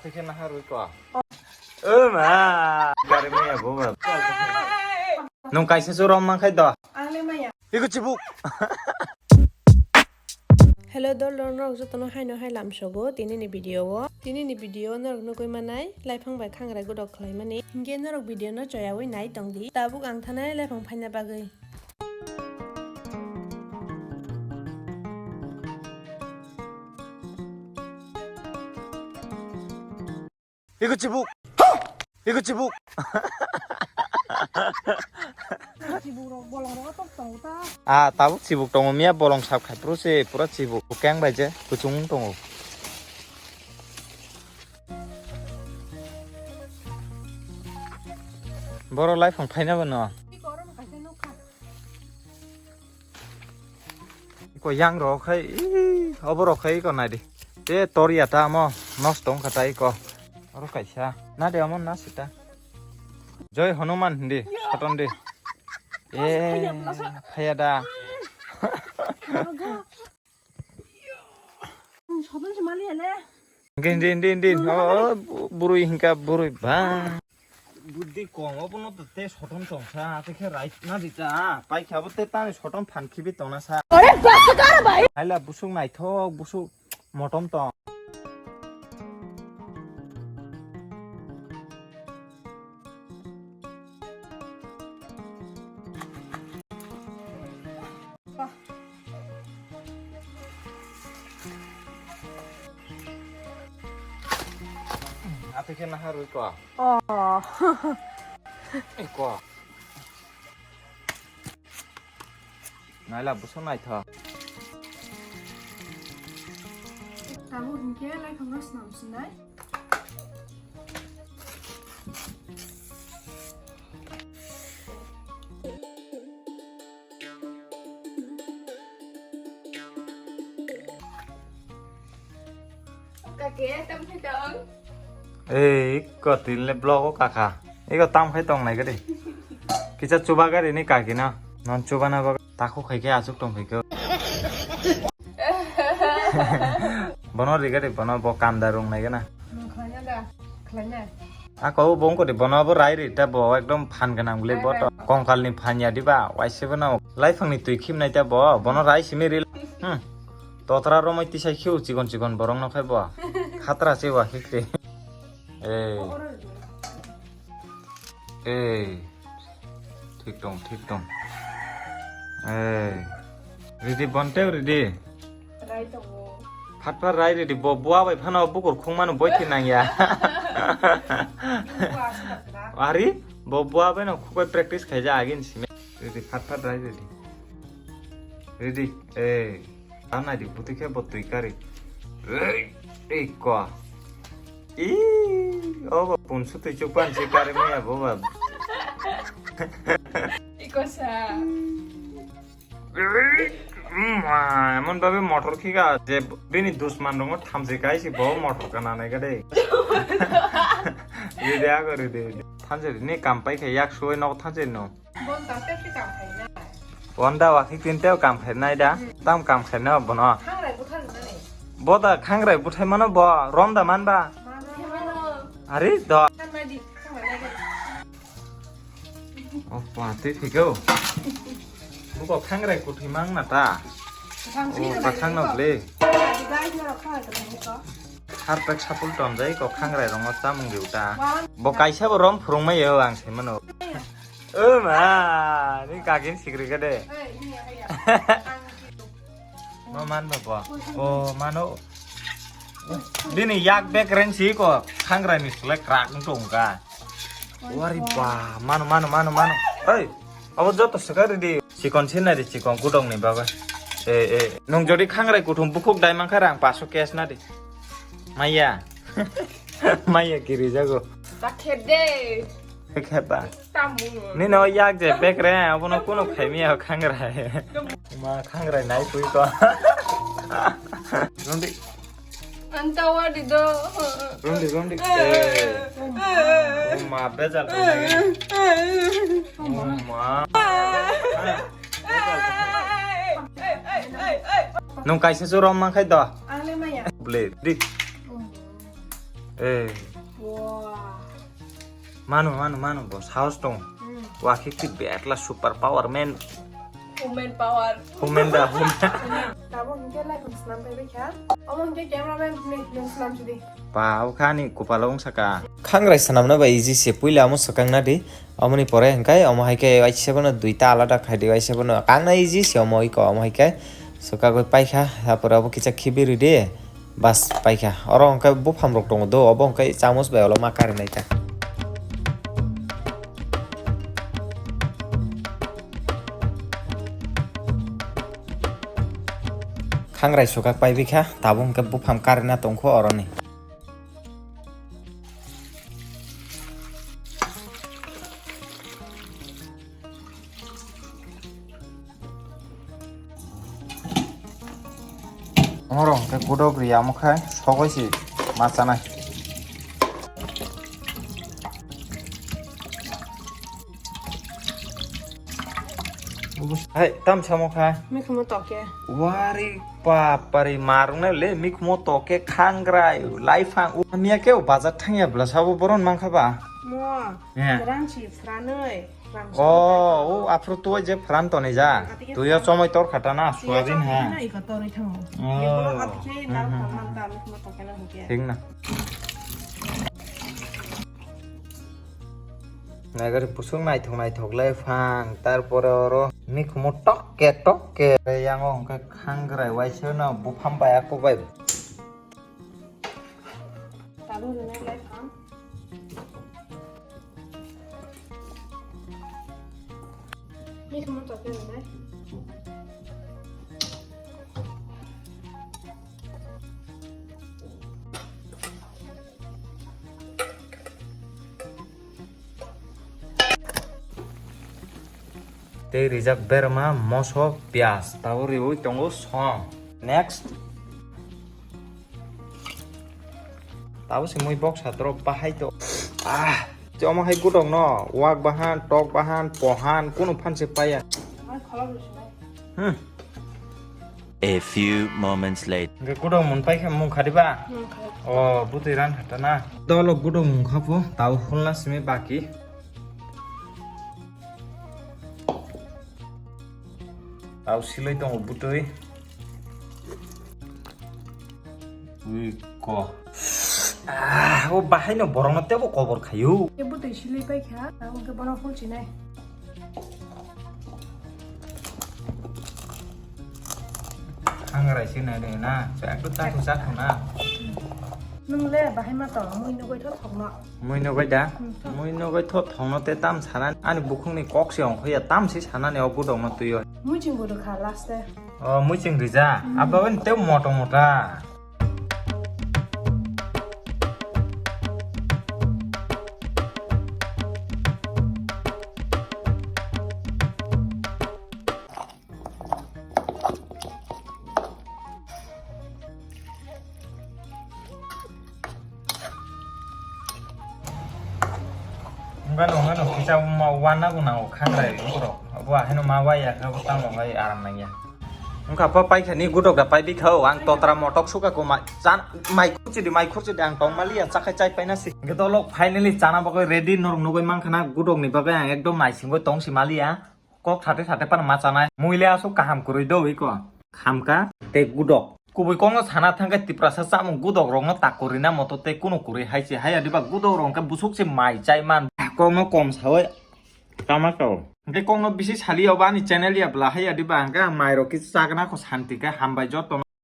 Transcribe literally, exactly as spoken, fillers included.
Khe naha rwi ko. O ma, gari maya bo ba. Nung kaisa chwrwng man khai do. Ang le maya. Iko chibuk. Hello dol rok, norok jotono haino hai lamsogo tinini video o. Tinini video norok nugwi manai, laifang bai khangrai godok khlaimani. Hinkhe norok video no choyawi nai tongdi. Tabuk ang thanai laifang phaina bagwi. Iko chibuk. Iko chibuk. Chibuk rok bolong rok tok tongo ta. Ah, tabuk chibuk tongo miya bolong sap khai puro se pura chibuk. Keng bai je kuchung tongo. Boro laifang phaina bano. Iko yang rok khai, ih, obo rok khai iko nai di. Te tor ya ta mo, nosto wngkha ta iko. Oro kaisa. Na de amo na sita. Joi Hanuman hindi, soton di. Eh, phaya da. Soton se mali ya le. Hindi, hindi, hindi. Oh, oh, bu-, burui hingka burui ba. Buddhi kong, obo no te soton tong sa, te khe rai na di ta, pai kha bo te tani soton phan khibi tong na sa. Ore bas kar bhai. Haila busuk naithok, busuk motom tong. Ate khe naha rwi ko. Oh. Iko. Naila buso naitho. Tabuk hinkhe laiphangno swnam sinai. Kake, tam khe tong. Ei, ko tin le blog o kaka. Iko tam khai tong nai gadi. Kisa chuba gadi ni kaki no. Non chuba na ba takhuk khai khe asuk tong khai khe. Bono ri gadi, bono bo kanda rung nai gana. Nung khlai na da, khlai na. Ako bo wngkha de, bono bo rai ri ta bo ekdom phan gwnang le bo to. Kongkal ni phan ya diba, waise bono. Laiphang ni twi khim nai ta bo, bono rai simi ri. Hmm. Totra romoi tisai khiu chikon chikon borok no khai bo. Khatra se wa khikri. Ei. Ei. Thik tong, thik tong. Ei. Ridi bonte ridi. Rai tongo. Phat phat rai ridi bo bua bai phano bukur khung mano boi thi nang ya. Ari bo bua bai no khuk bai practice khai ja agin simi. Ridi phat phat rai ridi. Ridi. Ei. Anai di buti khe bo twi kari. Ei, ei ko. I, o bo punsu twi chuk pan si kari maya bo ba. Iko sa. Ei, ma, emon babe motor khiga je bini dusman rongo thamse kai si bo motor kana nai ga de. Ridi ago ridi. Thanse ni kam pai khe yak suai nok thanse no. Bon ta te ki kam khai na. Wanda wa ki tin teo kam khai nai da. Hmm. Tam kam khai na bono. Khangrai buthar na ni. Bo da khangrai buthai mano bo rom da man ba. Mano. Ari do. Khangrai di, khangrai nai ga. O pa te thik o. Buko khangrai kuthwi mang na ta. Khang si O na pa nai khang no ko. Ble. Di guys na khangrai kuthwi ko. Har pek sapul tom jai ko khangrai rongo chamung di uta. Wan. Bo kaisa bo rom phurung mai yo ang sai mano. O ma, ni kagin sikri ka de. Ei, ini ya, ya. No man ba bo. O mano. Bini yak bek ren si ko khangrai ni sule krak tong ka. Wari ba, mano, mano, mano, mano. Ei, abo joto swkar di. Chikon sinai di, chikon kudong ni baga. Eh, eh, nung jodi khangrai kuthum bukhuk dai mankha rang paso cash na di. Maya. Maya kiri jago. Bakhe de. Kheba. Tamu. Nino yak je bek re, abono kuno khaimi ya khangrai. Ma khangrai nai pui ko. Rundi. Anta wadi do. Rundi, rundi. Eh. Oh ma, bejal ko nai. Oh ma. Nung kaisa chwrwng man khai do. Ang le maya. Ble, di. Eh. Wah. Mano, mano, mano, bo sahos tong. Hmm. Wa khe khe betla super power man. Woman power. Woman da, woman. Tabuk hwnkhe live ang swnam pai kha. Omo hwnkhe cameraman ni nwng swnam sidi. Pa, o kha ani kupalo wng saka. Khangrai swnamna bai easy se, puila omo swkang na di. Omoni pore hwnkhe omo hai khe waisa bono duita alada khai di, waisa bono kangna easy se omo iko, omo hai khe swkagwi paikha, apore obo kisa khibi rw di. Bas, paikha. Oro hwnkhe bupham rok tongo do, obo hwnkhe chamus bai olo ma karinai ta. Khangrai sukak paibikha, tabuk hwnkhe bupham karina tongkho oroni. Oro hwnkhe gudok ri amo khai sogoi se ma chanai. Hai, tam samo khai. Mikhumu toke. Wari papari marung na le mikhumu toke khangrai laifang. Miya ke bazar thangya bla sabo boron mangkha ba. Mo. Yeah. Rang si franoi. Oh, o aphuru tuwai je pran tonwi ja. Tuyo chomoi tor khata na, soyabin ha. Iko torwi thango. Oh. Iko ati khe nar kham man ta, mikhumu toke na hukya. Thik na. Naigari pusung naithok naithok lai phang, tarpore oro mikhumu tokke tokke. Yang o hwnkhe khangrai waisa no bupham bai ako bai. Tabu rwnai lai phang. Mikhumu tokke rwnai. Tei rijak berma, moso, piyaj, tabuk riui tongo song. Next. Tabuk se mui boksa torok bahai to. Ah, tei omo hai gudok no, wak bahan, tok bahan, pohan, kunu phan se paya. Hmm. A few moments later. Hwnkhe gudok mun paikha mung khadi ba? Mung khadi. O, butwi ran hata na. Dolo gudok mung kha pho, tau hulna simi baki. Tau siloi tongo butwi. Ui ko. Ah, o bahai no borok no tebo kobor khayo. Ke butwi siloi paikha, tau ke bono hulchinai. Khangrai se nai de na, chak to chak to chak to na. Nwng le bahai ma to, mui nugui tho thokno. Mui nugui da? Hmm, thok. Mui nugui tho thokno te tam sana, ani bukhung ni kok se ongkho ya, tam se sana ni o gudok no tuyo. Mui ching gudu kha last e. O mui ching rija, hmm. Abo ni te moto mota. Wngkha no, wngkha no, kisa ma wana bo nango, khangrai borok. Abo ahai no ma wai ya kha, bo tamo wai aram nang ya. Wngkha pa paikha ni gudok da pai bikha o, ang totra motok suka ko ma, chan, mai khurchidi, mai khurchidi, ang tong mali ya, chakhai chai paina si. Hingke to lok finally chana bagwi ready, norok nugui mankha na, gudok ni bagwi ang ekdom naisingwi tong si mali ya. Kok thate thate pan ma chanai. Muile aswk kaham kwrwi do iko. Khamka tei gudok. Kubui kokno sana thangkhe Tiprasa chamung gudok rokno tak kwrwina moto tei kunu kwrwi hai se. Haiya diba gudok rok hwnkhe busuk se mai chai man. Kokno kom sawi tama kao. Hwnkhe kokno bisi sali obo ani channel ya bla haiya diba hwnkhe ang mai rok kisa chagna kho santi khe hambai jotono.